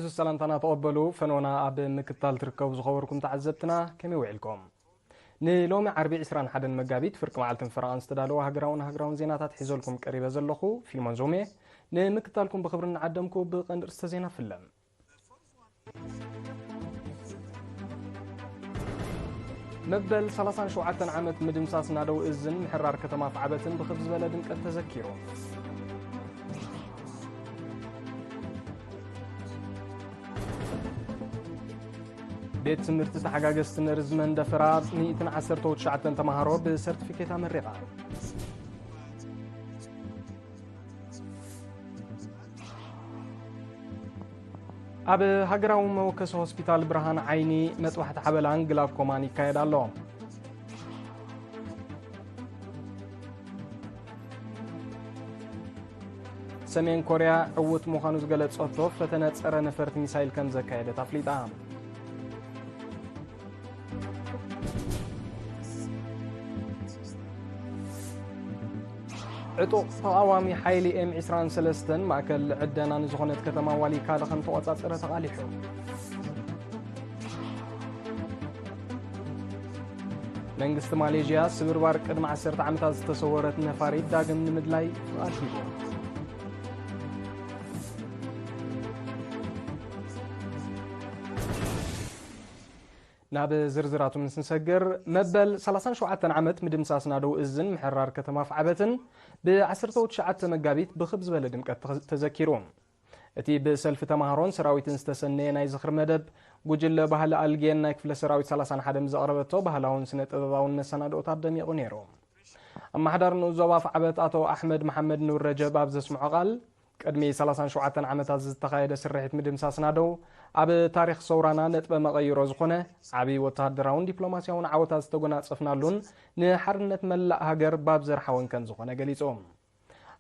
እዚ ሰላምታና ተቐበሉ። ፈኖና ኣብ ምክትታል ትርከቡ ዝኸበርኩም ተዓዘብትና ከመይ ውዒልኩም? ንሎሚ ዓርቢ ዕስራን ሓደን መጋቢት ፍርቂ መዓልትን ፈረቓን ዝተዳለወ ሃገራውን ሃገራውን ዜናታት ሒዘልኩም ቀሪበ ዘለኹ ፊልሞን ዞሜ። ንምክትታልኩም ብኽብሪ እናዓደምኩ ብቐንዲ ርእስተ ዜና ፍለም። መበል ሰላሳን ሸውዓተን ዓመት ምድምሳስ ናደው እዝን ምሕራር ከተማ ፍዓበትን ብኽብ ዝበለ ድምቀት ተዘኪሩ። ቤት ትምህርቲ ተሓጋገዝቲ ነርዝ መንደፈራ ሚእትን ዓሰርተ ትሽዓተን ተምሃሮ ብሰርቲፊኬት ኣመሪቓ። ኣብ ሃገራዊ መወከሲ ሆስፒታል ብርሃን ዓይኒ መጥባሕቲ ሓበላን ግላኮማን ይካየድ ኣሎ። ሰሜን ኮርያ ዕዉት ምዃኑ ዝገለጸቶ ፈተነ ጸረ ነፈርቲ ሚሳይል ከም ዘካየደት ኣፍሊጣ። ዕጡቕ ተቓዋሚ ሓይሊ ኤም ዕስራን ሰለስተን ማእከል ዕደና ንዝኾነት ከተማ ዋሊካለ ከም ተቖጻጸረ ተቓሊሑ። መንግስቲ ማሌዥያ ስብርባር ቅድሚ ዓሰርተ ዓመታት ዝተሰወረት ነፋሪት ዳግም ንምድላይ ፍቓድ ሂቡ። ናብ ዝርዝራቱ ምስ ንሰግር፣ መበል ሰላሳን ሸውዓተን ዓመት ምድምሳስ ናደው እዝን ምሕራር ከተማ ፍዓበትን ብ ዓሰርተ ትሽዓተ መጋቢት ብኽብ ዝበለ ድምቀት ተኸ-፣ ተዘኪሩ። እቲ ብሰልፊ ተምሃሮን ሰራዊትን ዝተሰነየ ናይ ዝኽሪ መደብ፣ ጉጅለ ባህሊ ኣልጌን ናይ ክፍለ ሰራዊት ሰላሳን ሓደን ብዘቕረበቶ ባህላውን ስነ ጥበባውን መሰናድኦታት ደሚቑ ነይሩ። ኣመሓዳሪ ንኡስ ዞባ ፍዓበት ኣቶ ኣሕመድ መሓመድ ኑር ረጀብ ኣብ ዘስምዖ ቃል፣ ቅድሚ ሰላሳን ሸውዓተን ዓመታት ዝተኻየደ ስርሒት ምድምሳስ ናደው፣ ኣብ ታሪኽ ሰውራና ነጥበ መቐይሮ ዝኾነ ዓቢ ወተሃደራውን ዲፕሎማስያውን ዓወታት ዝተጎናጸፍናሉን ንሓርነት መላእ ሃገር ባብ ዘርሓወን ከም ዝኾነ ገሊጹ።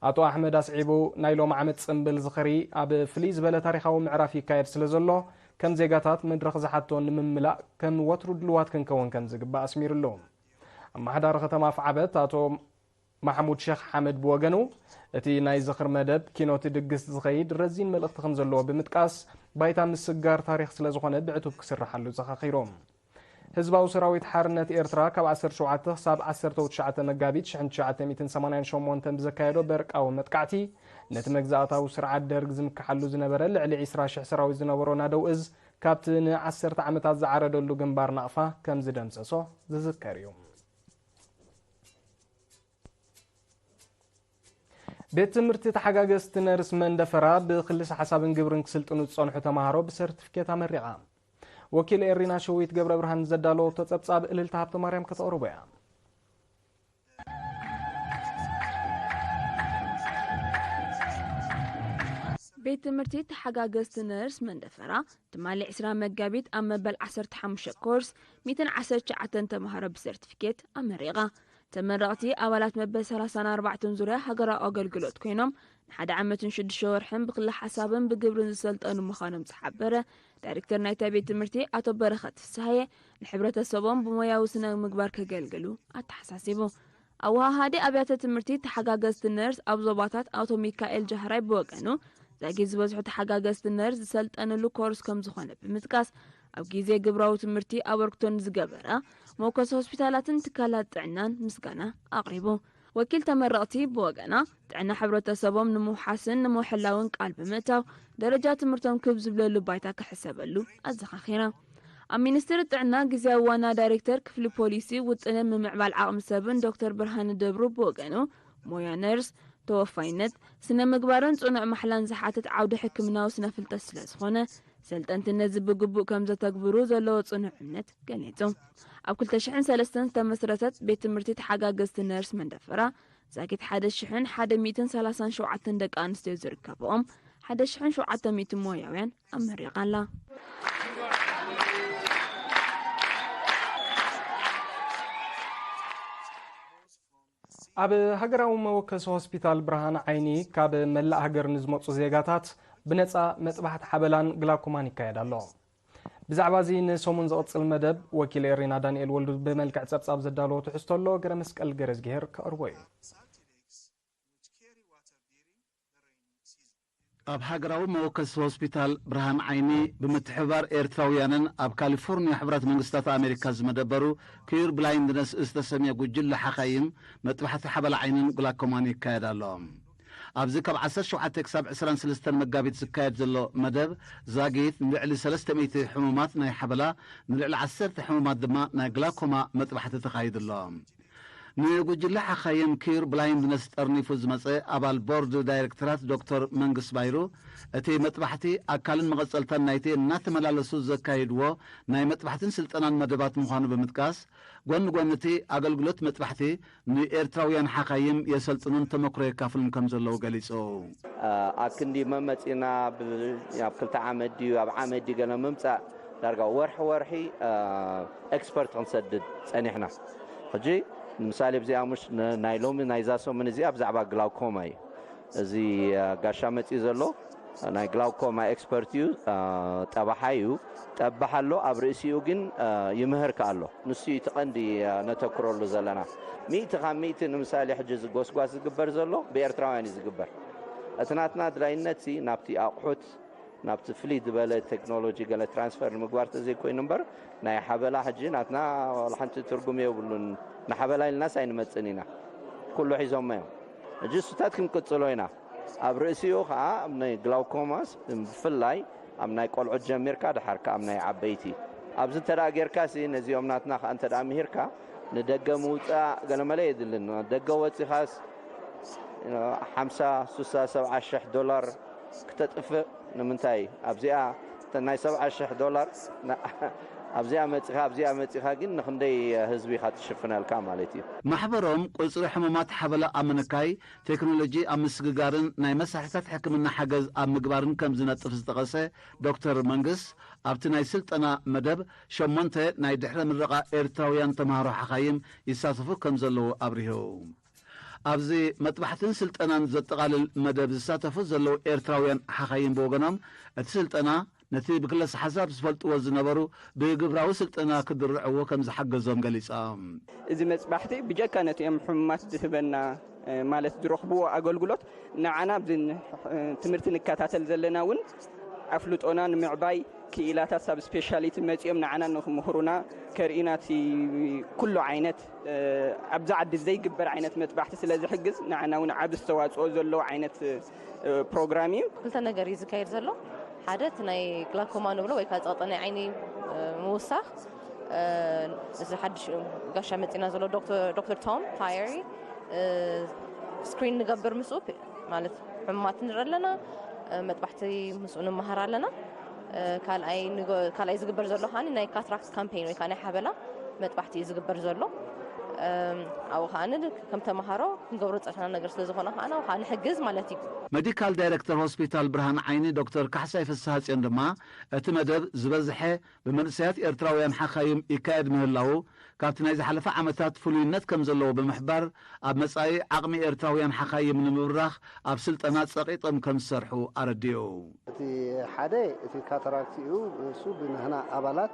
ኣቶ ኣሕመድ ኣስዒቡ፣ ናይ ሎም ዓመት ጽምብል ዝኽሪ ኣብ ፍልይ ዝበለ ታሪኻዊ ምዕራፍ ይካየድ ስለ ዘሎ፣ ከም ዜጋታት መድረኽ ዝሓቶ ንምምላእ ከም ወትሩ ድልዋት ክንከውን ከም ዝግባእ ኣስሚሩሉ። ኣመሓዳሪ ከተማ ፍዓበት ኣቶ ማሕሙድ ሸኽ ሓመድ ብወገኑ፣ እቲ ናይ ዝኽሪ መደብ ኪኖቲ ድግስ ዝኸይድ ረዚን መልእኽቲ ከም ዘለዎ ብምጥቃስ፣ ባይታ ምስጋር ታሪኽ ስለ ዝኾነ ብዕቱብ ክስርሓሉ ዘኻኺሩ። ህዝባዊ ሰራዊት ሓርነት ኤርትራ ካብ ዓሰርተ ሸውዓተ ክሳብ ዓሰርተ ትሽዓተ መጋቢት ሽሕን ትሽዓተ ሚእትን ሰማንያን ሸሞንተን ብዘካየዶ በርቃዊ መጥቃዕቲ፣ ነቲ መግዛእታዊ ስርዓት ደርግ ዝምክሓሉ ዝነበረ ልዕሊ ዕስራ ሽሕ ሰራዊት ዝነበሮ ናደው እዝ፣ ካብቲ ንዓሰርተ ዓመታት ዝዓረደሉ ግንባር ናቕፋ ከም ዝደምሰሶ ዝዝከር እዩ። ቤት ትምህርቲ ተሓጋገዝቲ ነርስ መንደፈራ ብክልሰ ሓሳብን ግብርን ክስልጥኑ ዝጸንሑ ተምሃሮ ብሰርቲፊኬት ኣመሪቓ። ወኪል ኤሪና ሸዊት ገብረ ብርሃን ዘዳለወቶ ጸብጻብ እልልታ ሃብተ ማርያም ከተቕርቦ እያ። ቤት ትምህርቲ ተሓጋገዝቲ ነርስ መንደፈራ ትማሊ ዕስራ መጋቢት ኣብ መበል ዓሰርተ ሓሙሽተ ኮርስ ሚእትን ዓሰርተ ትሽዓተን ተምሃሮ ብሰርቲፊኬት ኣመሪቓ። ተመረቕቲ ኣባላት መበል ሰላሳን ኣርባዕተን ዙርያ ሃገራዊ ኣገልግሎት ኮይኖም፣ ንሓደ ዓመትን ሽዱሽተ ወርሕን ብክለ ሓሳብን ብግብርን ዝሰልጠኑ ምዃኖም ዝሓበረ ዳይሬክተር ናይታ ቤት ትምህርቲ ኣቶ በረኸት ፍስሃየ፣ ንሕብረተሰቦም ብሞያዊ ስነ ምግባር ከገልግሉ ኣተሓሳሲቡ። ኣወሃሃዲ ኣብያተ ትምህርቲ ተሓጋገዝቲ ነርስ ኣብ ዞባታት ኣቶ ሚካኤል ጃህራይ ብወገኑ፣ ዛጊት ዝበዝሑ ተሓጋገዝቲ ነርስ ዝሰልጠንሉ ኮርስ ከም ዝኾነ ብምጥቃስ፣ ኣብ ግዜ ግብራዊ ትምህርቲ ኣበርክቶ ንዝገበራ መወከሲ ሆስፒታላትን ትካላት ጥዕናን ምስጋና ኣቕሪቡ። ወኪል ተመረቕቲ ብወገና፣ ጥዕና ሕብረተሰቦም ንምውሓስን ንምሕላውን ቃል ብምእታው፣ ደረጃ ትምህርቶም ክብ ዝብለሉ ባይታ ክሕሰበሉ ኣዘኻኺራ። ኣብ ሚኒስትሪ ጥዕና ግዝያዊ ዋና ዳይሬክተር ክፍሊ ፖሊሲ፣ ውጥንን ምምዕባል ዓቕሚ ሰብን ዶክተር ብርሃነ ደብሩ ብወገኑ፣ ሞያ ነርስ፣ ተወፋይነት፣ ስነ ምግባርን ጽኑዕ ማሕላን ዝሓትት ዓውዲ ሕክምናዊ ስነ ፍልጠት ስለ ዝኾነ፣ ሰልጠንቲ ነዚ ብግቡእ ከም ዘተግብሩ ዘለዎ ጽኑዕ እምነት ገሊጹ። ኣብ ክልተ ሽሕን ሰለስተን ዝተመስረተት ቤት ትምህርቲ ተሓጋገዝቲ ነርስ መንደፈራ፣ ዛጊት ሓደ ሽሕን ሓደ ሚእትን ሰላሳን ሸውዓተን ደቂ ኣንስትዮ ዝርከብኦም ሓደ ሽሕን ሸውዓተ ሚእትን ሞያውያን ኣመሪቓ ኣላ። ኣብ ሃገራዊ መወከሲ ሆስፒታል ብርሃን ዓይኒ ካብ መላእ ሃገር ንዝመጹ ዜጋታት ብነጻ መጥባሕቲ ሓበላን ግላኮማን ይካየድ ኣሎ። ብዛዕባ እዚ ንሰሙን ዝቕጽል መደብ ወኪል ኤሪና ዳንኤል ወልዱ ብመልክዕ ጸብጻብ ዘዳለዎ ትሕዝቶ ኣሎ። ገረ መስቀል ገረዝግሄር ከቕርቦ እዩ። ኣብ ሃገራዊ መወከሲ ሆስፒታል ብርሃን ዓይኒ ብምትሕብባር ኤርትራውያንን ኣብ ካሊፎርኒያ ሕብራት መንግስታት ኣሜሪካ ዝመደበሩ ኪዩር ብላይንድነስ ዝተሰምየ ጉጅለ ሓኻይም መጥባሕቲ ሓበላ ዓይንን ግላኮማን ይካየድ ኣሎ። ኣብዚ ካብ ዓሰርተ ሸውዓተ ክሳብ ዕስራን ሰለስተን መጋቢት ዝካየድ ዘሎ መደብ ዛጊት ንልዕሊ ሰለስተ ሚእቲ ሕሙማት ናይ ሓበላ፣ ንልዕሊ ዓሰርተ ሕሙማት ድማ ናይ ግላኮማ መጥባሕቲ ተኻይዱ ኣሎ። ንጉጅለ ሓኻይም ኪር ብላይንድነስ ጠርኒፉ ዝመጸ ኣባል ቦርድ ዳይሬክተራት ዶክተር መንግስ ባይሩ፣ እቲ መጥባሕቲ ኣካልን መቐጸልታን ናይቲ እናተመላለሱ ዘካይድዎ ናይ መጥባሕትን ስልጠናን መደባት ምዃኑ ብምጥቃስ፣ ጎኒ ጎኒ እቲ ኣገልግሎት መጥባሕቲ ንኤርትራውያን ሓኻይም የሰልጥኑን ተመክሮ የካፍሉን ከም ዘለዉ ገሊጹ። ኣክንዲ መመጺና ብ-፣ ኣብ ክልተ ዓመት ድዩ ኣብ ዓመት ድዩ ገለ ምምጻእ ዳርጋ ወርሒ ወርሒ ኤክስፐርት ክንሰድድ ጸኒሕና። ሕጂ ንምሳሌ ብዚኣ ምሽ ን-፣ ናይ ሎሚ ናይዛ ሰሙን እዚኣ ብዛዕባ ግላውኮማ እዩ። እዚ ጋሻ መጺኡ ዘሎ ናይ ግላውኮማ ኤክስፐርት እዩ። ጠባሓ እዩ። ጠባሕ ኣሎ፣ ኣብ ርእሲኡ ግን ይምህር ከኣ ኣሎ። ንሱ እዩ እቲ ቀንዲ ነተኩረሉ ዘለና። ሚእቲ ካብ ሚእቲ ንምሳሌ ሕጂ እዚ ጎስጓስ ዝግበር ዘሎ ብኤርትራውያን እዩ ዝግበር። እቲ ናትና ድላይነት ሲ ናብቲ ኣቑሑት ናብቲ ፍልይ ዝበለ ቴክኖሎጂ ገለ ትራንስፈር ንምግባር ተዘይኮይኑ እምበር ናይ ሓበላ ሕጂ ናትና ዋላ ሓንቲ ትርጉም የብሉን። ንሓበላ ኢልናስ ኣይንመጽን ኢና። ኩሉ ሒዞሞ እዮም። ሕጂ እሱታት ክንቅጽሎ ኢና። ኣብ ርእሲኡ ኸዓ ኣብ ናይ ግላውኮማስ ብፍላይ ኣብ ናይ ቆልዑት ጀሚርካ ድሓር ከኣ ኣብ ናይ ዓበይቲ ኣብዚ እንተ ደኣ ጌርካ ሲ ነዚኦም ናትና ኸዓ እንተ ደኣ ምሂርካ ንደገ ምውጻእ ገለመለ የድልን። ደገ ወጺኻስ ሓምሳ፣ ስሳ፣ ሰብዓ ሽሕ ዶላር ክተጥፍእ ንምንታይ ኣብዚኣ እተን ናይ ሰብዓ ሽሕ ዶላር ና-፣ ኣብዚኣ መጺኻ ኣብዚኣ መጺኻ ግን ንኽንደይ ህዝቢ ኢኻ ትሽፍነልካ ማለት እዩ። ማሕበሮም ቁጽሪ ሕሙማት ሓበላ ኣብ ምንካይ፣ ቴክኖሎጂ ኣብ ምስግጋርን ናይ መሳርሕታት ሕክምና ሓገዝ ኣብ ምግባርን ከም ዝነጥፍ ዝጠቐሰ ዶክተር መንግስ፣ ኣብቲ ናይ ስልጠና መደብ ሸሞንተ ናይ ድሕረ ምረቓ ኤርትራውያን ተምሃሮ ሓኻይም ይሳተፉ ከም ዘለዉ ኣብሪሁ። ኣብዚ መጥባሕትን ስልጠናን ዘጠቓልል መደብ ዝሳተፉ ዘለዉ ኤርትራውያን ሓኻይም ብወገኖም፣ እቲ ስልጠና ነቲ ብክለሳ ሓሳብ ዝፈልጥዎ ዝነበሩ ብግብራዊ ስልጠና ክድርዕዎ ከም ዝሓገዞም ገሊጾም። እዚ መጽባሕቲ ብጀካ ነቲኦም ሕሙማት ዝህበና፣ እ፣ ማለት ዝረኽብዎ ኣገልግሎት ንዓና ኣብዚ ን-፣ እ፣ ትምህርቲ ንከታተል ዘለና እውን ኣፍልጦና ንምዕባይ ክኢላታት ሳብ ስፔሻሊቲ መጺኦም ንዓና ንክምህሩና ከርእዩና እቲ ኩሉ ዓይነት፣ እ፣ ኣብዚ ዓዲ ዘይግበር ዓይነት መጥባሕቲ ስለ ዝሕግዝ ንዓና እውን ዓቢ ኣስተዋጽኦ ዘለዎ ዓይነት፣ እ፣ ፕሮግራም እዩ። ክልተ ነገር እዩ ዝካየድ ዘሎ። ሓደ እቲ ናይ ግላኮማ ንብሎ ወይ ከዓ ጸቕጢ ናይ ዓይኒ፣ እ፣ ምውሳኽ፣ እ፣ እዚ ሓድሽ ጋሻ መጺና ዘሎ ዶክተር፣ ዶክተር ቶም ታየሪ፣ እ፣ ስክሪን ንገብር ምስኡ ፕ-፣ ማለት ሕሙማት ንርኢ ኣለና፣ እ፣ መጥባሕቲ ምስኡ ንመሃር ኣለና። እ፣ ካልኣይ ንገ-፣ ካልኣይ ዝግበር ዘሎ ከኣ ናይ ካትራክት ካምፔን ወይ ከዓ ናይ ሓበላ መጥባሕቲ እዩ ዝግበር ዘሎ። እም፣ ኣብኡ ከኣ ከም ተምሃሮ ክንገብሮ ዝጸናሕና ነገር ስለ ዝኾነ ከኣ ኣብኡ ከኣ ንሕግዝ ማለት እዩ። ሜዲካል ዳይሬክተር ሆስፒታል ብርሃን ዓይኒ ዶክተር ካሕሳይ ፍስሃጽዮን ድማ እቲ መደብ ዝበዝሐ ብመንእሰያት ኤርትራውያን ሓኻይም ይካየድ ምህላዉ፣ ካብቲ ናይ ዝሓለፈ ዓመታት ፍሉይነት ከም ዘለዎ ብምሕባር፣ ኣብ መጻኢ ዓቕሚ ኤርትራውያን ሓኻይም ንምብራኽ ኣብ ስልጠና ጸቒጦም ከም ዝሰርሑ ኣረዲኡ። እቲ ሓደ እቲ ካታራክት እዩ። እሱ ብናህና ኣባላት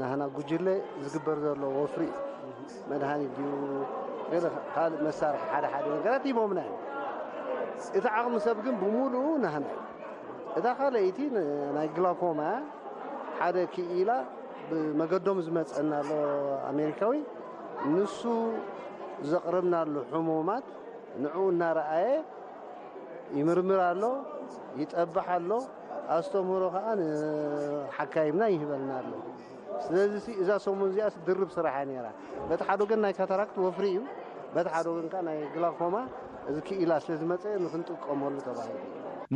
ናህና ጉጅለ ዝግበር ዘሎ ወፍሪ እዩ። መድሃኒት ድዩ፣ ገለ ካልእ መሳርሒ፣ ሓደ ሓደ ነገራት ሂቦምና እዮም። እቲ ዓቕሚ ሰብ ግን ብምሉኡ ናህና እዩ። እታ ካልኣይቲ ን-፣ ናይ ግላኮማ ሓደ ክኢላ ብመገዶም ዝመጸና ኣሎ ኣሜሪካዊ፣ ንሱ ዘቕረብናሉ ሕሙማት ንዕኡ እናረኣየ ይምርምር ኣሎ፣ ይጠብሕ ኣሎ፣ ኣስተምህሮ ከኣ ንሓካይምና ይህበልና ኣሎ። ስለዚ ሲ እዛ ሰሙን እዚኣ ሲ ድርብ ስራሕ እያ ነይራ። በቲ ሓደ ወገን ናይ ካታራክት ወፍሪ እዩ፣ በቲ ሓደ ወገን ከኣ ናይ ግላኮማ እዚ ክኢላ ስለ ዝመጸ ንክንጥቀመሉ ተባሂሉ።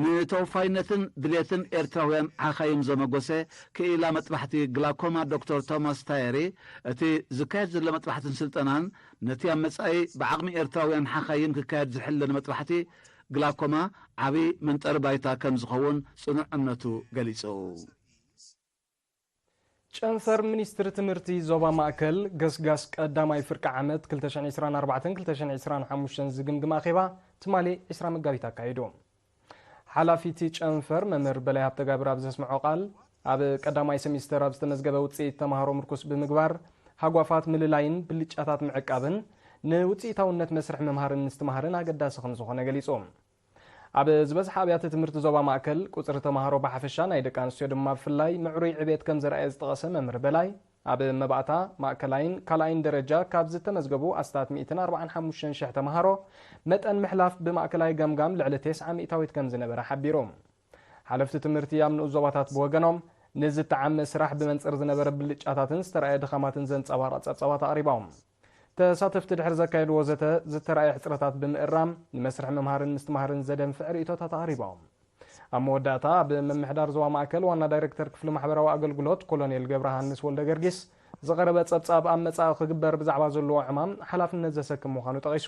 ንተወፋይነትን ድሌትን ኤርትራውያን ሓኻይም ዘመጎሰ ክኢላ መጥባሕቲ ግላኮማ ዶክተር ቶማስ ታየሪ፣ እቲ ዝካየድ ዘሎ መጥባሕትን ስልጠናን ነቲ ኣብ መጻኢ ብዓቕሚ ኤርትራውያን ሓኻይም ክካየድ ዝሕለነ መጥባሕቲ ግላኮማ ዓቢ መንጠሪ ባይታ ከም ዝኸውን ጽኑዕ እምነቱ ገሊጹ። ጨንፈር ሚኒስትሪ ትምህርቲ ዞባ ማእከል ገስጋስ ቀዳማይ ፍርቂ ዓመት ክልተ ሽሕን ዕስራን ኣርባዕተን ክልተ ሽሕን ዕስራን ሓሙሽተን ዝግምግም ኣኼባ ትማሊ ዕስራ መጋቢት ኣካይዱ። ሓላፊ እቲ ጨንፈር መምህር በላይ ሃብተጋብር ኣብ ዘስምዖ ቃል፣ ኣብ ቀዳማይ ሰሚስተር ኣብ ዝተመዝገበ ውጽኢት ተማሃሮ ምርኩስ ብምግባር፣ ሃጓፋት ምልላይን ብልጫታት ምዕቃብን ንውጽኢታውነት መስርሕ ምምሃርን ምስትምሃርን ኣገዳሲ ከም ዝኾነ ገሊጹ። ኣብ ዝበዝሓ ኣብያተ ትምህርቲ ዞባ ማእከል፣ ቁጽሪ ተማሃሮ ብሓፈሻ፣ ናይ ደቂ ኣንስትዮ ድማ ብፍላይ፣ ምዕሩይ ዕቤት ከም ዘርኣየ ዝጠቐሰ መምህር በላይ፣ ኣብ መባእታ፣ ማእከላይን ካልኣይን ደረጃ ካብ ዝተመዝገቡ ኣስታት ሚእትን ኣርባዓን ሓሙሽተን ሽሕ ተማሃሮ፣ መጠን ምሕላፍ ብማእከላይ ገምጋም ልዕሊ ተስዓ ሚእታዊት ከም ዝነበረ ሓቢሩ። ሓለፍቲ ትምህርቲ ኣብ ንኡስ ዞባታት ብወገኖም፣ ንዝተዓመ ስራሕ ብመንጽር ዝነበረ ብልጫታትን ዝተራእየ ድኻማትን ዘንጸባርቕ ጸብጻባት ኣቕሪቦም። ተሳተፍቲ ድሕሪ ዘካየድዎ ዘተ፣ ዝተራእየ ሕጽረታት ብምእራም፣ ንመስርሕ ምምሃርን ምስትምሃርን ዘደንፍዕ ርእይቶታት ኣቕሪቦም። ኣብ መወዳእታ፣ ኣብ ምምሕዳር ዞባ ማእከል ዋና ዳይሬክተር ክፍሊ ማሕበራዊ ኣገልግሎት ኮሎኔል ገብረሃንስ ወልደ ገርጊስ ዝቐረበ ጸብጻብ፣ ኣብ መጻኢ ክግበር ብዛዕባ ዘለዎ ዕማም ሓላፍነት ዘሰክም ምዃኑ ጠቒሱ፣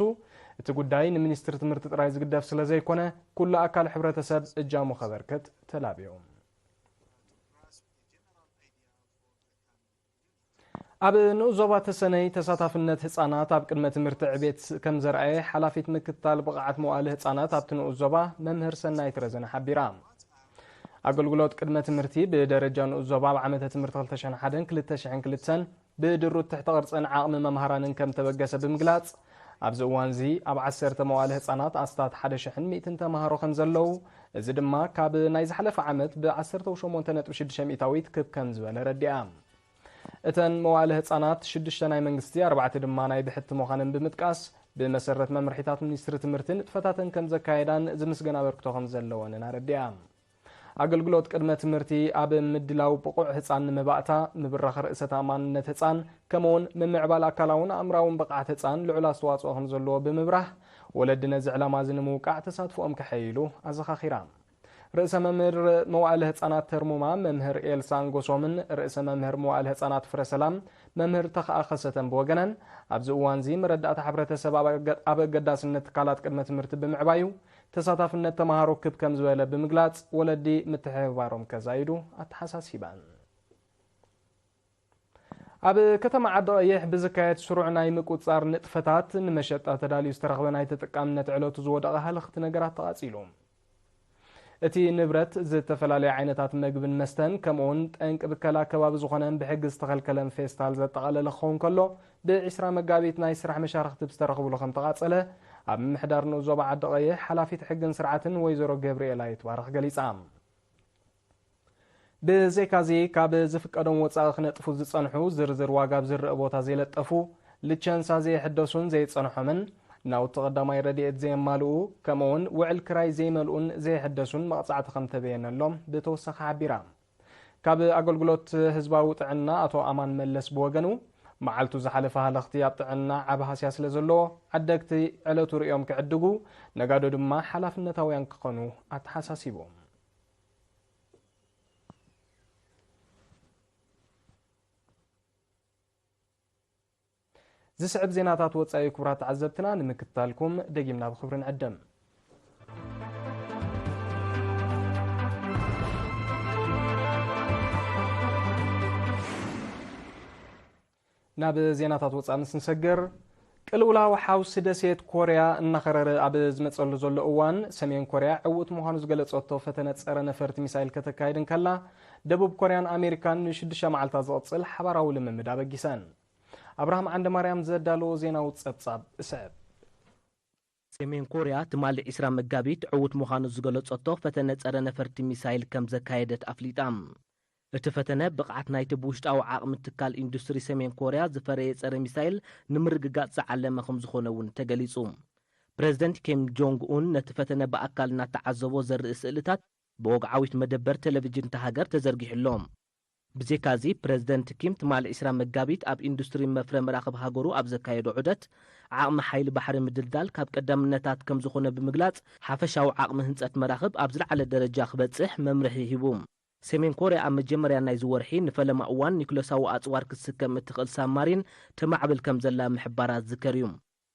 እቲ ጉዳይ ንሚኒስትሪ ትምህርቲ ጥራይ ዝግደፍ ስለ ዘይኮነ፣ ኩሉ ኣካል ሕብረተሰብ እጃሙ ከበርክት ተላብዩ። ኣብ ንኡስ ዞባ ተሰነይ፣ ተሳታፍነት ህጻናት ኣብ ቅድመ ትምህርቲ ዕቤት ከም ዘርኣየ ሓላፊት ምክትታል ብቕዓት መዋእለ ህጻናት ኣብቲ ንኡስ ዞባ መምህር ሰናይት ረዘነ ሓቢራ። ኣገልግሎት ቅድመ ትምህርቲ ብደረጃ ንኡስ ዞባ ኣብ ዓመተ ትምህርቲ ክልተ ሽሕን ሓደን ክልተ ሽሕን ክልተን ብድሩት ትሕተ ቅርጽን ዓቕሚ መምሃራንን ከም ተበገሰ ብምግላጽ፣ ኣብዚ እዋንዚ ኣብ ዓሰርተ መዋእለ ህጻናት ኣስታት ሓደ ሽሕን ሚእትን ተማሃሮ ከም ዘለዉ፣ እዚ ድማ ካብ ናይ ዝሓለፈ ዓመት ብ ዓሰርተ ሸሞንተ ነጥቢ ሽዱሽተ ሚእታዊት ክብ ከም ዝበለ ረዲኣ። እተን መዋእለ ህጻናት ሽዱሽተ ናይ መንግስቲ፣ ኣርባዕተ ድማ ናይ ብሕቲ ምዃነን ብምጥቃስ፣ ብመሰረት መምርሒታት ሚኒስትሪ ትምህርቲ ንጥፈታተን ከም ዘካየዳን ዝምስገን ኣበርክቶ ከም ዘለወንን ኣረዲኣ። ኣገልግሎት ቅድመ ትምህርቲ ኣብ ምድላው ብቑዕ ህጻን ንመባእታ፣ ምብራኽ ርእሰ ተኣማንነት ህጻን፣ ከምኡውን ምምዕባል ኣካላውን ኣእምራውን ብቕዓት ህጻን ልዑል ኣስተዋጽኦ ከም ዘለዎ ብምብራህ፣ ወለዲ ነዚ ዕላማ እዚ ንምውቃዕ ተሳትፎኦም ከሐይሉ ኣዘኻኺራ። ርእሰ መምህር መዋእለ ህጻናት ተርሙማ መምህር ኤልሳ ንጎሶምን ርእሰ መምህር መዋእለ ህጻናት ፍረ ሰላም መምህር ተኽኣ ከሰተን ብወገነን፣ ኣብዚ እዋንዚ መረዳእታ ሕብረተሰብ ኣብ ኣገ-፣ ኣብ ኣገዳስነት ትካላት ቅድመ ትምህርቲ ብምዕባዩ፣ ተሳታፍነት ተማሃሮ ክብ ከም ዝበለ ብምግላጽ፣ ወለዲ ምትሕብባሮም ከዛይዱ ኣተሓሳሲበን። ኣብ ከተማ ዓዲ ቀይሕ ብዝካየድ ስሩዕ ናይ ምቁጽጻር ንጥፈታት፣ ንመሸጣ ተዳልዩ ዝተረኽበ ናይ ተጠቃምነት ዕለቱ ዝወደቐ ሃለኽቲ ነገራት ተቓጺሉ። እቲ ንብረት፣ ዝተፈላለዩ ዓይነታት መግብን መስተን፣ ከምኡውን ጠንቂ ብከላ ከባቢ ዝኾነን ብሕጊ ዝተኸልከለን ፌስታል ዘጠቓለለ ክኸውን ከሎ፣ ብዒስራ መጋቢት ናይ ስራሕ መሻርኽቲ ብዝተረኽብሉ ከም ተቓጸለ፣ ኣብ ምምሕዳር ንኡስ ዞባ ዓዲ ቀይሕ ሓላፊት ሕግን ስርዓትን ወይዘሮ ገብርኤላ ይትባረኽ ገሊጻ። ብዘይካዚ፣ ካብ ዝፍቀዶም ወጻኢ ክነጥፉ ዝጸንሑ፣ ዝርዝር ዋጋ ኣብ ዝረአ ቦታ ዘይለጠፉ፣ ልቸንሳ ዘየሐደሱን ዘይጸንሖምን፣ ናውቲ ቀዳማይ ረድኤት ዘየማልኡ፣ ከምኡውን ውዕል ክራይ ዘይመልኡን ዘየሐደሱን መቕጻዕቲ ከም ተበየነሎም ብተወሳኺ ሓቢራ። ካብ ኣገልግሎት ህዝባዊ ጥዕና ኣቶ ኣማን መለስ ብወገኑ፣ መዓልቱ ዝሓለፈ ሃለኽቲ ኣብ ጥዕና ዓቢ ሃስያ ስለ ዘለዎ፣ ዓደግቲ ዕለቱ ርእዮም ክዕድጉ፣ ነጋዶ ድማ ሓላፍነታውያን ክኾኑ ኣተሓሳሲቡ። ዝስዕብ ዜናታት ወጻኢ፣ ክቡራት ተዓዘብትና፣ ንምክትታልኩም ደጊምና ብኽብሪ ንዕድም። ናብ ዜናታት ወጻኢ ምስ ንሰግር፣ ቅልውላው ሓውሲ ደሴት ኮርያ እናኸረረ ኣብ ዝመጸሉ ዘሎ እዋን፣ ሰሜን ኮርያ ዕዉት ምዃኑ ዝገለጸቶ ፈተነ ጸረ ነፈርቲ ሚሳይል ከተካይድ እንከላ፣ ደቡብ ኮርያን ኣሜሪካን ንሽዱሽተ መዓልታት ዝቕጽል ሓባራዊ ልምምድ ኣበጊሰን። ኣብርሃም ዓንደማርያም ዘዳለዎ ዜናዊ ጸብጻብ እስዕብ። ሰሜን ኮርያ ትማሊ ዒስራ መጋቢት ዕዉት ምዃኑ ዝገለጸቶ ፈተነ ጸረ ነፈርቲ ሚሳይል ከም ዘካየደት ኣፍሊጣ። እቲ ፈተነ ብቕዓት ናይቲ ብውሽጣዊ ዓቕሚ ትካል ኢንዱስትሪ ሰሜን ኮርያ ዝፈረየ ጸረ ሚሳይል ንምርግጋጽ ዝዓለመ ከም ዝኾነ እውን ተገሊጹ። ፕረዚደንት ኪም ጆንግ ኡን ነቲ ፈተነ ብኣካል እናተዓዘቦ ዘርኢ ስእልታት ብወግዓዊት መደበር ቴሌቪዥን እታ ሃገር ተዘርጊሑ ኣሎ። ብዘይካዚ፣ ፕረዚደንት ኪም ትማሊ ዒስራ መጋቢት ኣብ ኢንዱስትሪ መፍረ መራኽብ ሃገሩ ኣብ ዘካየዶ ዑደት፣ ዓቕሚ ሓይሊ ባሕሪ ምድልዳል ካብ ቀዳምነታት ከም ዝኾነ ብምግላጽ፣ ሓፈሻዊ ዓቕሚ ህንጸት መራኽብ ኣብ ዝለዓለ ደረጃ ክበጽሕ መምርሒ ሂቡ። ሰሜን ኮርያ ኣብ መጀመርያ ናይዚ ወርሒ ንፈለማ እዋን ኒኩለሳዊ ኣጽዋር ክትስከም እትኽእል ሳብማሪን ተማዕብል ከም ዘላ ምሕባራ ዝዝከር እዩ።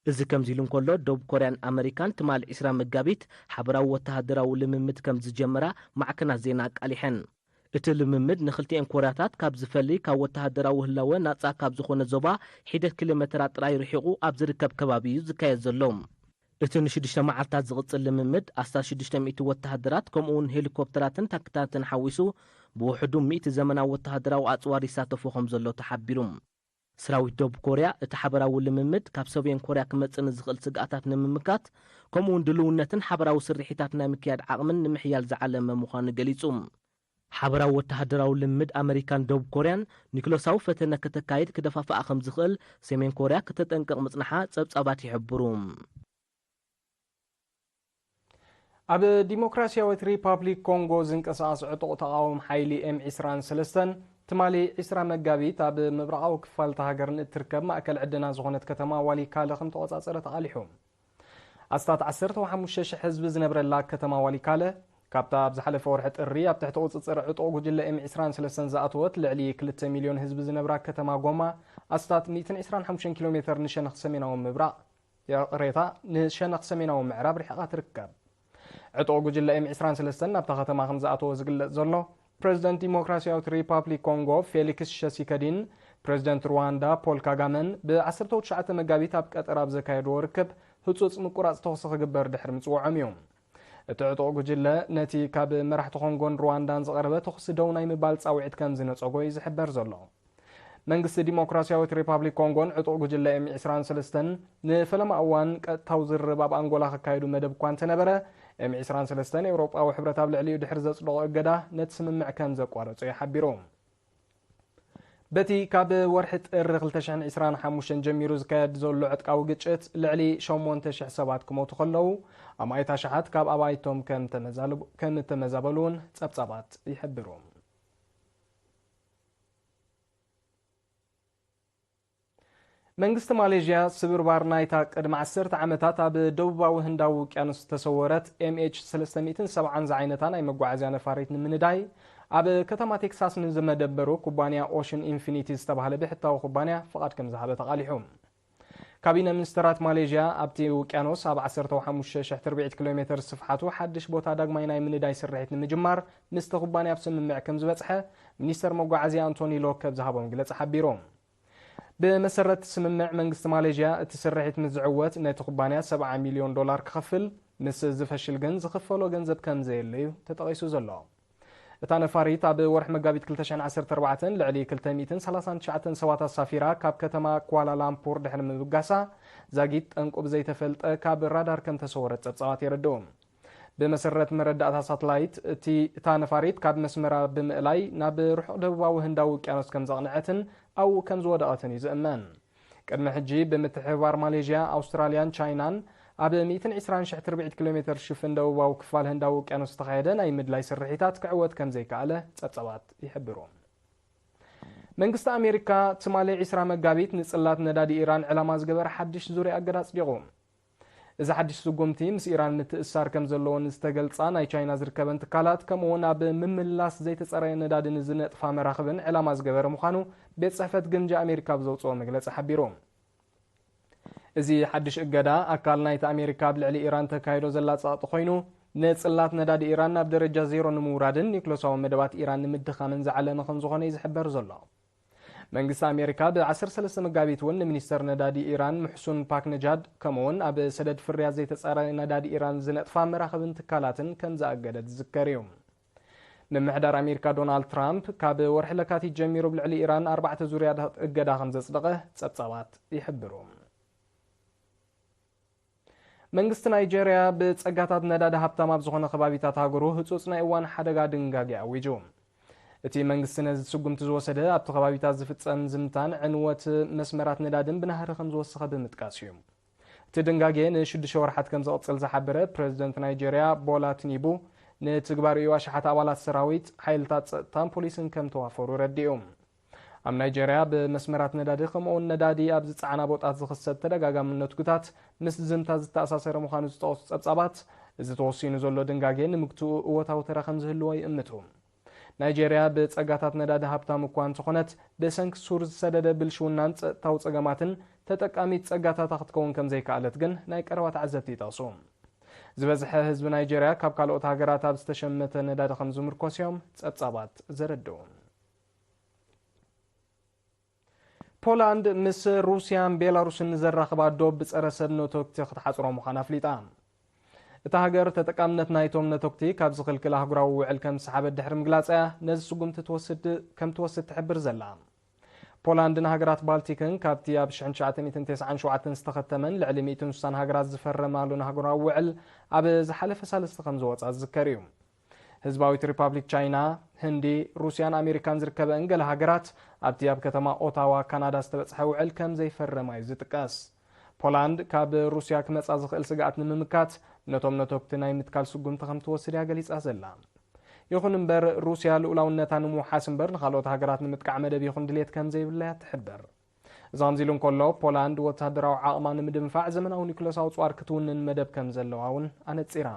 እዚ ከምዚ ኢሉ እንከሎ፣ ደቡብ ኮርያን ኣመሪካን ትማሊ ዒስራ መጋቢት ሓበራዊ ወተሃደራዊ ልምምድ ከም ዝጀመራ ማዕከናት ዜና ኣቃሊሐን። እቲ ልምምድ ንኽልቲኤን ኮርያታት ካብ ዝፈሊ፣ ካብ ወተሃደራዊ ህላወ ናጻ ካብ ዝኾነ ዞባ ሒደት ኪሎ ሜተራት ጥራይ ርሒቑ ኣብ ዝርከብ ከባቢ እዩ ዝካየድ ዘሎ። እቲ ንሽዱሽተ መዓልታት ዝቕጽል ልምምድ፣ ኣስታት ሽዱሽተ ሚእቲ ወተሃደራት፣ ከምኡውን ሄሊኮፕተራትን ታንክታትን ሓዊሱ፣ ብውሕዱ ሚእቲ ዘመናዊ ወተሃደራዊ ኣጽዋር ይሳተፎ ከም ዘሎ ተሓቢሩ። ሰራዊት ደቡብ ኮርያ፣ እቲ ሓበራዊ ልምምድ ካብ ሰብየን ኮርያ ክመጽእ ንዝኽእል ስግኣታት ንምምካት፣ ከምኡ'ውን ድልውነትን ሓበራዊ ስርሒታት ናይ ምክያድ ዓቕምን ንምሕያል ዝዓለመ ምዃኑ ገሊጹ። ሓበራዊ ወተሃደራዊ ልምምድ ኣመሪካን ደቡብ ኮርያን፣ ኒክለሳዊ ፈተነ ከተካይድ ክደፋፍኣ ከም ዝኽእል፣ ሰሜን ኮርያ ከተጠንቅቕ ምጽንሓ ጸብጻባት ይሕብሩ። ኣብ ዲሞክራሲያዊት ሪፓብሊክ ኮንጎ ዝንቀሳቐስ ዕጡቕ ተቓውም ሓይሊ ኤም ዒስራን ሰለስተን፣ ትማሊ ዒስራ መጋቢት ኣብ ምብራቓዊ ክፋል እታ ሃገር ንእትርከብ ማእከል ዕድና ዝኾነት ከተማ ዋሊካለ ከም ተቖጻጸረ ተቓሊሑ። ኣስታት ዓሰርተ ሓሙሽተ ሽሕ ህዝቢ ዝነብረላ ከተማ ዋሊካለ፣ ካብታ ኣብ ዝሓለፈ ወርሒ ጥሪ ኣብ ትሕቲ ቁጽጽር ዕጡቕ ጉጅለ ኤም ዒስራን ሰለስተን ዝኣተወት፣ ልዕሊ ክልተ ሚልዮን ህዝቢ ዝነብራ ከተማ ጎማ፣ ኣስታት ሚእትን ዕስራን ሓሙሽተን ኪሎ ሜተር ንሸነኽ ሰሜናዊ ምብራቕ፣ ይቕሬታ፣ ንሸነኽ ሰሜናዊ ምዕራብ ርሒቓ ትርከብ። ዕጡቕ ጉጅለ ኤም ዒስራን ሰለስተን ናብታ ከተማ ከም ዝኣተወ ዝግለጽ ዘሎ፣ ፕረዚደንት ዲሞክራሲያዊት ሪፓብሊክ ኮንጎ ፌሊክስ ሸሲከዲን ፕረዚደንት ሩዋንዳ ፖል ካጋመን ብዓሰርተ ትሽዓተ መጋቢት ኣብ ቀጠር ኣብ ዘካየድዎ ርክብ፣ ህጹጽ ምቁራጽ ተኹሲ ክግበር ድሕሪ ምጽውዖም እዩ። እቲ ዕጡቕ ጉጅለ፣ ነቲ ካብ መራሕቲ ኮንጎን ሩዋንዳን ዝቐረበ ተኹሲ ደው ናይ ምባል ጻውዒት ከም ዝነጸጎ እዩ ዝሕበር ዘሎ። መንግስቲ ዲሞክራሲያዊት ሪፓብሊክ ኮንጎን ዕጡቕ ጉጅለ ኤም ዒስራን ሰለስተን ንፈለማ እዋን ቀጥታዊ ዝርርብ ኣብ ኣንጎላ ክካየዱ መደብ እኳ እንተነበረ፣ ኤም ዒስራን ሰለስተን ኤውሮጳዊ ሕብረት ኣብ ልዕሊኡ ድሕሪ ዘጽደቖ እገዳ ነቲ ስምምዕ ከም ዘቋረጾ እዩ ሓቢሩ። በቲ ካብ ወርሒ ጥሪ ክልተ ሽሕን ዕስራን ሓሙሽተን ጀሚሩ ዝካየድ ዘሎ ዕጥቃዊ ግጭት፣ ልዕሊ ሸሞንተ ሽሕ ሰባት ክሞቱ ከለዉ፣ ኣማኢት ኣሽሓት ካብ ኣባይቶም ከም ተመዛለቡ-፣ ከም እተመዛበሉ እውን ጸብጻባት ይሕብሩ። መንግስቲ ማሌዥያ፣ ስብርባር ናይታ ቅድሚ ዓሰርተ ዓመታት ኣብ ደቡባዊ ህንዳዊ ውቅያኖስ ዝተሰወረት ኤም ኤች ሰለስተ ሚእትን ሰብዓን ዝዓይነታ ናይ መጓዓዝያ ነፋሪት ንምንዳይ፣ ኣብ ከተማ ቴክሳስ ንዝመደበሩ ኩባንያ ኦሽን ኢንፊኒቲ ዝተባህለ ብሕታዊ ኩባንያ ፍቓድ ከም ዝሃበ ተቓሊሑ። ካቢነ ሚኒስተራት ማሌዥያ፣ ኣብቲ ውቅያኖስ ኣብ ዓሰርተ ሓሙሽተ ሽሕ ትርብዒት ኪሎ ሜተር ስፍሓቱ ሓድሽ ቦታ ዳግማይ ናይ ምንዳይ ስርሒት ንምጅማር ምስቲ ኩባንያ ኣብ ስምምዕ ከም ዝበጽሐ፣ ሚኒስተር መጓዓዝያ ኣንቶኒ ሎክ ኣብ ዝሃቦ መግለጺ ሓቢሩ። ብመሰረት ስምምዕ መንግስቲ ማሌዥያ፣ እቲ ስርሒት ምስ ዝዕወት ነቲ ኩባንያ ሰብዓ ሚልዮን ዶላር ክኸፍል፣ ምስ ዝፈሽል ግን ዝኽፈሎ ገንዘብ ከም ዘየለ እዩ ተጠቒሱ ዘሎ። እታ ነፋሪት ኣብ ወርሒ መጋቢት ክልተ ሽሕን ዓሰርተ ኣርባዕተን ልዕሊ ክልተ ሚእትን ሰላሳን ትሽዓተን ሰባት ኣሳፊራ ካብ ከተማ ኳላላምፑር ድሕሪ ምብጋሳ፣ ዛጊት ጠንቁ ብዘይተፈልጠ ካብ ራዳር ከም ተሰወረት ጸብጻባት የረድኡ። ብመሰረት መረዳእታ ሳተላይት፣ እቲ፣ እታ ነፋሪት ካብ መስመራ ብምእላይ ናብ ርሑቕ ደቡባዊ ህንዳዊ ውቅያኖስ ከም ዘቕንዐትን ኣብኡ ከም ዝወደቐትን እዩ ዝእመን። ቅድሚ ሕጂ ብምትሕብባር ማሌዥያ፣ ኣውስትራልያን ቻይናን ኣብ ሚእትን ዕስራን ሽሕ ትርብዒት ኪሎ ሜተር ሽፍን ደቡባዊ ክፋል ህንዳዊ ውቅያኖስ ዝተኻየደ ናይ ምድላይ ስርሒታት ክዕወት ከም ዘይከኣለ ጸብጻባት ይሕብሩ። መንግስቲ ኣሜሪካ ትማሊ ዒስራ መጋቢት ንጽላት ነዳዲ ኢራን ዕላማ ዝገበረ ሓድሽ ዙርያ እገዳ ኣጽዲቑ። እዚ ሓድሽ ስጉምቲ ምስ ኢራን ምትእስሳር ከም ዘለዎ ንዝተገልጻ ናይ ቻይና ዝርከበን ትካላት፣ ከምኡ እውን ኣብ ምምላስ ዘይተጸረየ ነዳዲ ንዝነጥፋ መራኽብን ዕላማ ዝገበረ ምዃኑ ቤት ጽሕፈት ግምጃ ኣሜሪካ ኣብ ዘውጽኦ መግለጺ ሓቢሩ። እዚ ሓድሽ እገዳ ኣካል ናይቲ ኣሜሪካ ኣብ ልዕሊ ኢራን ተካይዶ ዘላ ጸቕጢ ኮይኑ፣ ንጽላት ነዳዲ ኢራን ናብ ደረጃ ዜሮ ንምውራድን ኒውክለሳዊ መደባት ኢራን ንምድኻምን ዝዓለመ ከም ዝኾነ እዩ ዝሕበር ዘሎ። መንግስቲ ኣሜሪካ ብ ዓሰርተ ሰለስተ መጋቢት እውን ንሚኒስተር ነዳዲ ኢራን ሙሕሱን ፓክነጃድ፣ ከምኡውን ኣብ ሰደድ ፍርያት ዘይተጻረየ ነዳዲ ኢራን ዝነጥፋ መራኽብን ትካላትን ከም ዝኣገደ ዝዝከር እዩ። ምምሕዳር ኣሜሪካ ዶናልድ ትራምፕ፣ ካብ ወርሒ ለካቲት ጀሚሩ ኣብ ልዕሊ ኢራን ኣርባዕተ ዙርያታት እገዳ ከም ዘጽደቐ ጸብጻባት ይሕብሩ። መንግስቲ ናይጀርያ ብጸጋታት ነዳዲ ሃብታም ኣብ ዝኾነ ከባቢታት ሃገሩ ህጹጽ ናይ እዋን ሓደጋ ድንጋጌ ኣዊጁ። እቲ መንግስቲ ነዚ ስጉምቲ ዝወሰደ፣ ኣብቲ ከባቢታት ዝፍጸም ዝምታን ዕንወት መስመራት ነዳድን ብናህሪ ከም ዝወሰኸ ብምጥቃስ እዩ። እቲ ድንጋጌ ንሽዱሽተ ወርሓት ከም ዝቕጽል ዝሓበረ ፕረዚደንት ናይጀርያ ቦላ ቲኒቡ፣ ንትግባር እዩ ኣሽሓት ኣባላት ሰራዊት፣ ሓይልታት ጸጥታን ፖሊስን ከም ተዋፈሩ ረዲኡ። ኣብ ናይጀርያ ብመስመራት ነዳዲ ከምኡውን ነዳዲ ኣብ ዝጸዓና ቦጣት ዝኽሰት ተደጋጋሚ ነትጉታት ምስ ዝምታ ዝተኣሳሰረ ምዃኑ ዝጠቐሱ ጸብጻባት፣ እዚ ተወሲኑ ዘሎ ድንጋጌ ንምግትኡ እወታዊ ተራ ከም ዝህልዎ ይእምቱ። ናይጀርያ ብጸጋታት ነዳዲ ሃብታም እኳ እንተኾነት፣ ብሰንኪ ሱር ዝሰደደ ብልሽውናን ጸጥታዊ ጸገማትን ተጠቃሚት ጸጋታታ ክትከውን ከም ዘይከኣለት ግን ናይ ቀረባ ተዓዘብቲ ይጠቕሱ። ዝበዝሐ ህዝቢ ናይጀርያ ካብ ካልኦት ሃገራት ኣብ ዝተሸመተ ነዳዲ ከም ዝምርኮስ እዮም ጸብጻባት ዘረድኡ። ፖላንድ ምስ ሩስያን ቤላሩስን ንዘራኽባ ዶብ ብጸረ ሰብ ነቶክቲ ክትሓጽሮ ምዃና ኣፍሊጣ። እታ ሃገር ተጠቃምነት ናይቶም ነቶክቲ ካብ ዝኽልክል ኣህጉራዊ ውዕል ከም ዝሰሓበት ድሕሪ ምግላጻ እያ ነዚ ስጉምቲ ትወስድ፣ ከም ትወስድ ትሕብር ዘላ። ፖላንድን ሃገራት ባልቲክን ካብቲ ኣብ ሽሕን ትሽዓተ ሚእትን ተስዓን ሸውዓተን ዝተኸተመን ልዕሊ ሚእትን ስሳን ሃገራት ዝፈረማሉን ኣህጉራዊ ውዕል ኣብ ዝሓለፈ ሳልስቲ ከም ዝወጻ ዝዝከር እዩ። ህዝባዊት ሪፓብሊክ ቻይና፣ ህንዲ፣ ሩስያን ኣሜሪካን ዝርከበን ገለ ሃገራት ኣብቲ ኣብ ከተማ ኦታዋ ካናዳ ዝተበጽሐ ውዕል ከም ዘይፈረማ እዩ ዝጥቀስ። ፖላንድ ካብ ሩስያ ክመጻ ዝኽእል ስግኣት ንምምካት ነቶም ነቶግቲ ናይ ምትካል ስጉምቲ ከም ትወስድ እያ ገሊጻ ዘላ። ይኹን እምበር ሩስያ ልኡላውነታ ንምውሓስ እምበር ንኻልኦት ሃገራት ንምጥቃዕ መደብ ይኹን ድሌት ከም ዘይብላ እያ ትሕብር። እዚ ከምዚ ኢሉ እንከሎ ፖላንድ ወታደራዊ ዓቕማ ንምድንፋዕ ዘመናዊ ኒኩለሳዊ ኣጽዋር ክትውንን መደብ ከም ዘለዋ እውን ኣነጺራ።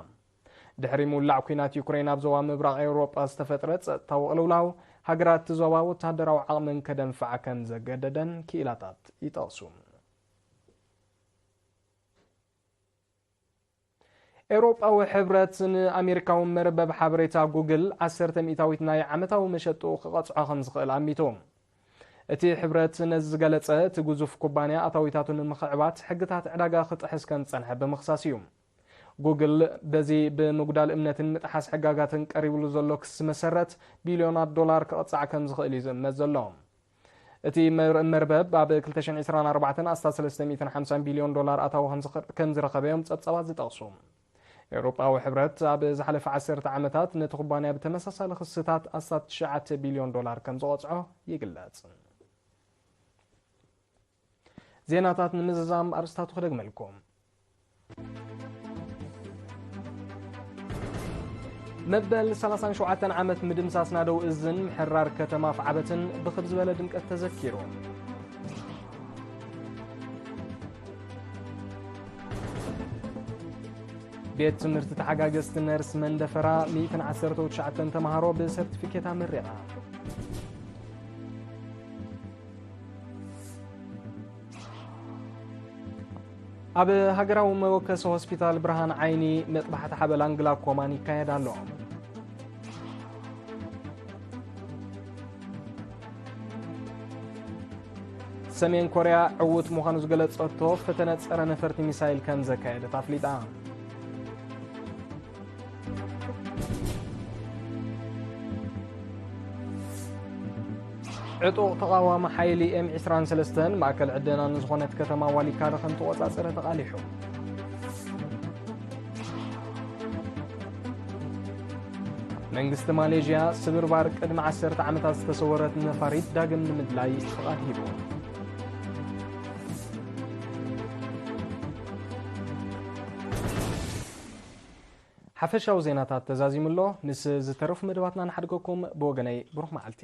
ድሕሪ ምውላዕ ኲናት ዩክሬን ኣብ ዞባ ምብራቕ ኤውሮጳ ዝተፈጥረ ጸጥታዊ ቅልውላው ሃገራት እቲ ዞባ ወታደራዊ ዓቕመን ከደንፍዓ ከም ዘገደደን ክኢላታት ይጠቕሱ። ኤውሮጳዊ ሕብረት ንኣሜሪካዊ መርበብ ሓበሬታ ጉግል ዓሰርተ ሚእታዊት ናይ ዓመታዊ መሸጡ ክቐጽዖ ከም ዝኽእል ኣሚቱ። እቲ ሕብረት ነዚ ዝገለጸ እቲ ግዙፍ ኩባንያ ኣታዊታቱ ንምኽዕባት ሕግታት ዕዳጋ ክጥሕስ ከም ዝጸንሐ ብምኽሳስ እዩ። ጉግል በዚ ብምጉዳል እምነትን ምጥሓስ ሕጋጋትን ቀሪብሉ ዘሎ ክሲ መሰረት ቢልዮናት ዶላር ክቕጻዕ ከም ዝኽእል እዩ ዝእመት ዘሎ። እቲ መር- መርበብ ኣብ ክልተ ሽሕን ዕስራን ኣርባዕተን ኣስታት ሰለስተ ሚእትን ሓምሳን ቢልዮን ዶላር ኣታዊ ከም ዝኸ- ከም ዝረኸበ እዮም ጸብጸባት ዝጠቕሱ። ኤውሮጳዊ ሕብረት ኣብ ዝሓለፈ ዓሰርተ ዓመታት ነቲ ኩባንያ ብተመሳሳሊ ክስታት ኣስታት ትሽዓተ ቢልዮን ዶላር ከም ዝቐጽዖ ይግለጽ። ዜናታት ንምዝዛም ኣርስታቱ ክደግመልኩም። መበል ሰላሳን ሸውዓተን ዓመት ምድምሳስ ናደው እዝን ምሕራር ከተማ ኣፍዓበትን ብኽብ ዝበለ ድምቀት ተዘኪሩ። ቤት ትምህርቲ ተሓጋገዝቲ ነርስ መንደፈራ ሚእትን ዓሰርተው ትሽዓተን ተምሃሮ ብሰርቲፊኬት ኣመሪቓ። ኣብ ሃገራዊ መወከሲ ሆስፒታል ብርሃን ዓይኒ መጥባሕቲ ሓበላን ግላኮማን ይካየድ ኣሎ። ሰሜን ኮርያ ዕዉት ምዃኑ ዝገለጸቶ ፈተነ ጸረ ነፈርቲ ሚሳይል ከም ዘካየደት ኣፍሊጣ። ዕጡቕ ተቓዋሚ ሓይሊ ኤም ዕስራን ሰለስተን ማእከል ዕደና ንዝኾነት ከተማ ዋሊካደ ከም ተቖጻጸረ ተቓሊሑ። መንግስቲ ማሌዥያ ስብርባር ቅድሚ ዓሰርተ ዓመታት ዝተሰወረት ነፋሪት ዳግም ንምድላይ ፍቓድ ሂቡ። ሓፈሻዊ ዜናታት ተዛዚሙ ኣሎ። ምስ ዝተረፉ መደባትና ንሓድገኩም። ብወገነይ ብሩኽ መዓልቲ።